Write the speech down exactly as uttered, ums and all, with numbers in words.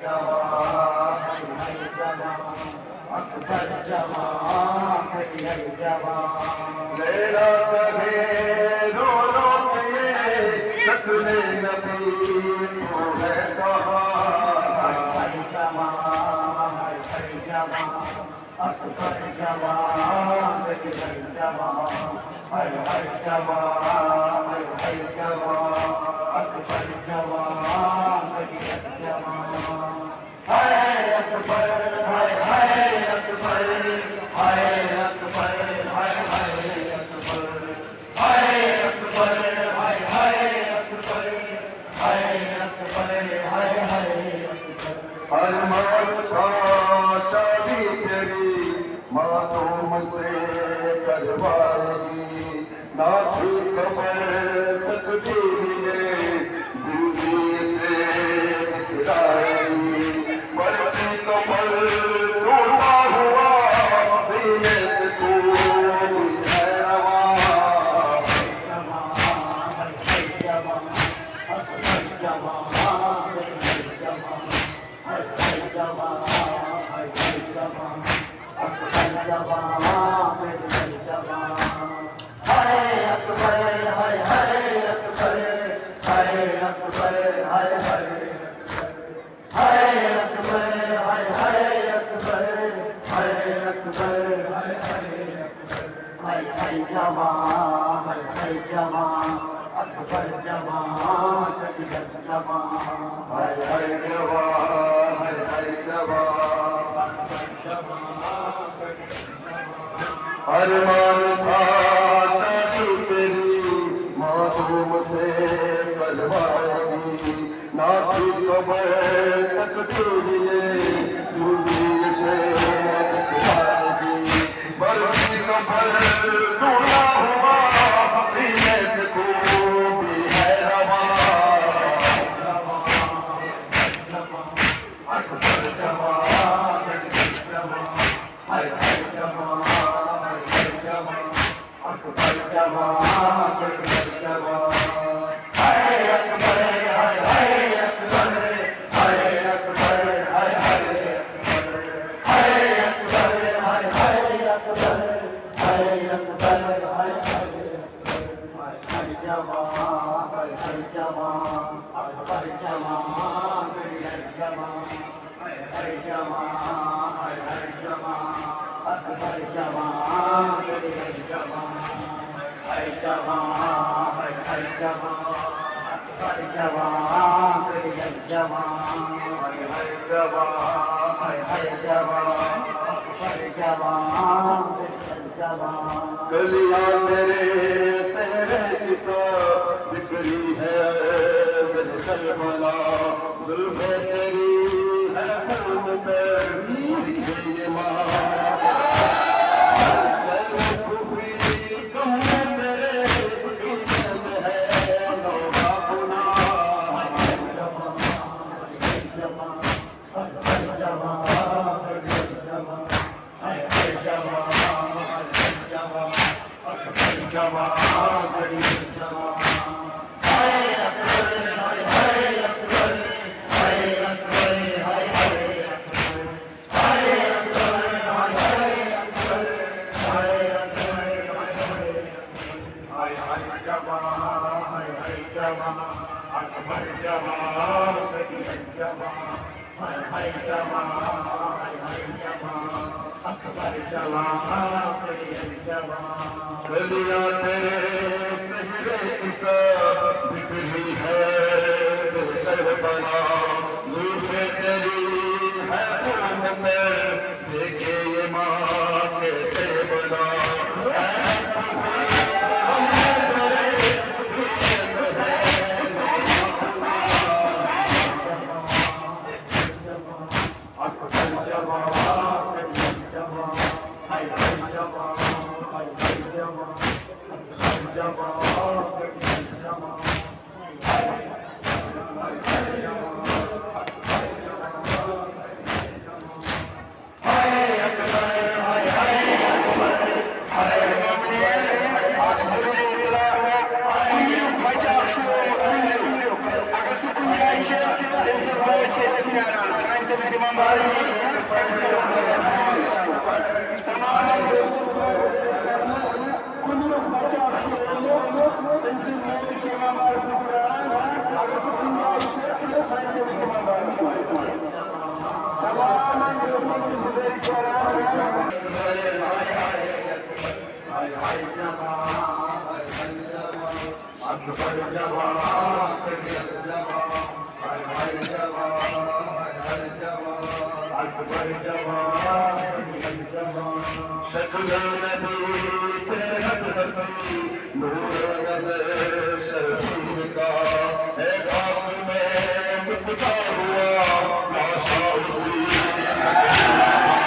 جوان، ہاے ہاے جوان، اکبر جوان، ہاے ہاے جوان۔ لیلا کہے رو رو کے، شکل نبی تو ہے کہاں؟ ہاے ہاے جوان، ہاے ہاے جوان، اکبر جوان، اکبر جوان، ہاے ہاے جوان، ہاے ہاے جوان، اکبر جوان، اکبر جوان۔ ہاے اکبر، ہاے ہاے اکبر، ہاے اکبر، ہاے ہاے اکبر۔ ہاے اکبر، ہاے ہاے اکبر، ہاے اکبر، ہاے ہاے اکبر۔ ارمان تھا شادی تیری معدوم سے کروائے گی، نہ تھی خبر تقدیر نے دل بھی سے ٹکرائے گی۔ مرچی تو پل ٹوٹا ہوا، سینے سے تو بھی ہے روا۔ ہاے اکبر، ہاے ہاے اکبر، ہاے اکبر، ہاے ہاے اکبر۔ ہاے ہاے جوان، ہاے ہاے جوان، اکبر جوان، کٹیہر جوان۔ ہاے ہاے جوان، ہاے ہاے جوان، اکبر جوان، کٹیہر جوان۔ ارمان تھا شادی تیری معدوم سے کروائے گی، نہ تھی خبر تقدیر نے دل سے ٹکرائے گی۔ مرچی تو پل ٹوٹا ہوا، سینے سے خون بھی ہے روا۔ اکبر جوان، اکبر جوان، ہاے ہاے جوان، ہاے ہاے جوان، اکبر جوان، اکبر جوان۔ ہاے اکبر، ہاے ہاے اکبر، ہاے اکبر، ہاے ہاے اکبر۔ ہاے اکبر، ہاے ہاے اکبر، ہاے اکبر، ہاے ہاے اکبر۔ ہاے ہاے جوان، ہاے ہاے جوان، اکبر جوان، کٹیہر جوان۔ ہاے ہاے جوان، ہاے ہاے جوان، اکبر جوان، کٹیہر جوان۔ ہاے جوان، ہاے ہاے جوان، اکبر جوان، کٹیہر جوان۔ ہاے ہاے جوان، ہاے ہاے جوان، اکبر جوان، کٹیہر جوان۔ کلیاں تیرے سہرے کی سا بکھری ہے زہ کربلا، زلفیں تیری ہے خون تیری، یہ ماں جنت ہوئی، کم تیرے دیدن ہے نوحہ گناہ۔ جوان، جوان، جوان، ہاے ہاے جوان، ہاے ہاے جوان، اکبر جوان، ہاے ہاے جوان۔ ہاے اکبر، ہاے ہاے اکبر، ہاے اکبر، ہاے ہاے اکبر۔ ہاے اکبر، ہاے ہاے اکبر، ہاے اکبر، ہاے ہاے اکبر۔ ہاے ہاے جوان، ہاے ہاے جوان، اکبر جوان، کٹیہر جوان۔ ہاے ہاے جوان، ہاے ہاے جوان، اکبر جوان، کٹیہر جوان۔ کلیاں تیرے سہرے کی سا بکھری ہے زہ کربلا، زلفیں تیری ہے خون تیری، دیکھے یہ ماں کیسے بنا۔ اکبر جوان، اکبر جوان، ہاے ہاے جوان، ہاے ہاے جوان، اکبر جوان، اکبر جوان۔ اکبر جوان، اکبر جوان، ہائے ہائے جوان، ہائے ہائے جوان، اکبر جوان، ہائے ہائے جوان۔ شکل نبی پہ حد ہستی، نور نظر شبیر کا، ہے خاک میں لپٹا ہوا، لاشا اسی تصویر کا۔